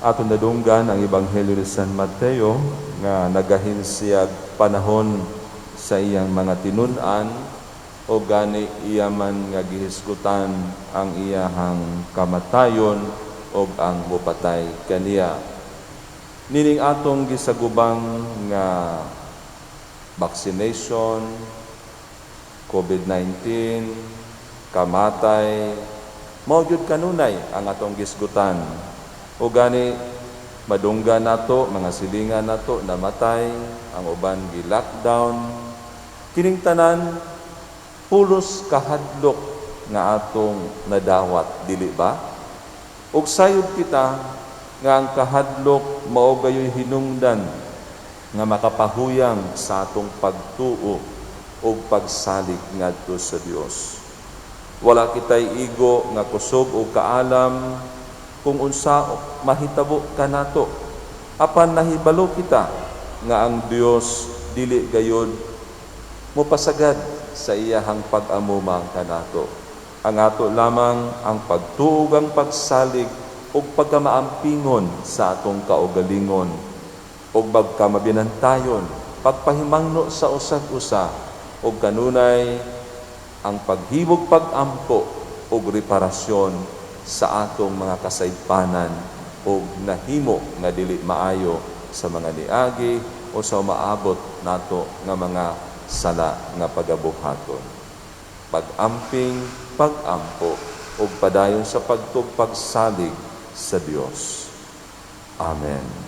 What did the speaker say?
Aton nadunggan ang Ebanghelyo ni San Mateo nga nagahinsiyag panahon sa iyang mga tinun-an o gani iya man nga gihisgutan ang iyahang kamatayon o ang mupatay kaniya. Nining atong gisagubang nga vaccination, COVID-19, kamatay, mao gyud kanunay ang atong gisgutan. O gani madunggan nato mga silingan nato namatay, ang uban gi-lockdown. Kining tanan pulos kahadlok nga atong nadawat, dili ba? Ug sayod kita nga ang kahadlok mao gayoy hinungdan nga makapahuyang sa atong pagtuo ug pagsalig ngadto sa Dios. Wala kitay igo nga kusog o kaalam kung unsa mahitabo kanato. Apan nahibalo kita nga ang Dios dili gayod mopasagad sa iyahang pag-amuma kanato. Ang ato lamang ang pagtuo, ang pagsalig ug pagkamaampingon sa atong kaugalingon ug pagkamabinantayon, pagpahimangno sa usag-usa ug kanunay ang paghibog, pag-ampo ug reparasyon sa atong mga kasaypanan ug nahimo nga dili maayo sa mga niagi o sa maabot nato nga mga sala nga pagabuhaton. Pag-amping, pag-ampo ug padayon sa pagtuo, pagsalig sa Dios. Amen.